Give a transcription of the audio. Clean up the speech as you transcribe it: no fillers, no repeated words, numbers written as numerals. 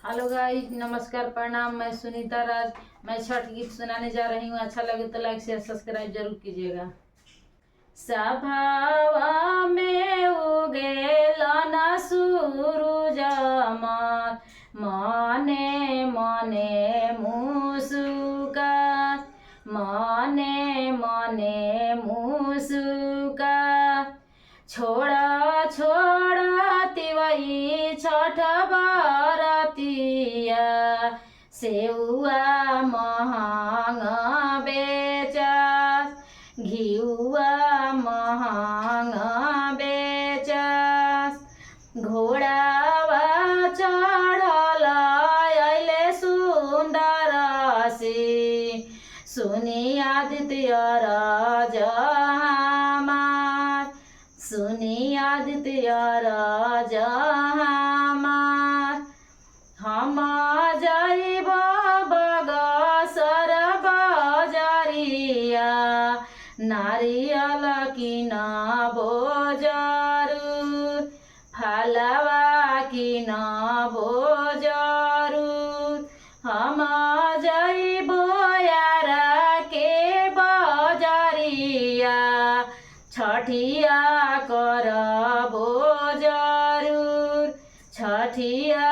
Hello guys, नमस्कार, प्रणाम। मैं सुनीता राज, मैं छठ गीत सुनाने जा रही हूँ। अच्छा लगे तो लाइक, शेयर, सब्सक्राइब जरूर कीजिएगा। सभावा में उगेल न सूरुज, मने मने मुसुका, मने मने मुसुका। छोड़ छोड़ तिवई छठ बरतिया, सेउआ महंग बेचा, घिउआ महंग बेचास। घोड़ावा चढ़ल अइले सुन्दर से, सुनि आदित्य राज हमार, सुनि आदित्य राज हमार। हम जाइब बगसर बजरिया, नारियल किनबो जरूर, फलवा किनबो जरूर। हम जाइब यारा के बजरिया, छठिया करबो जरूर, छठिया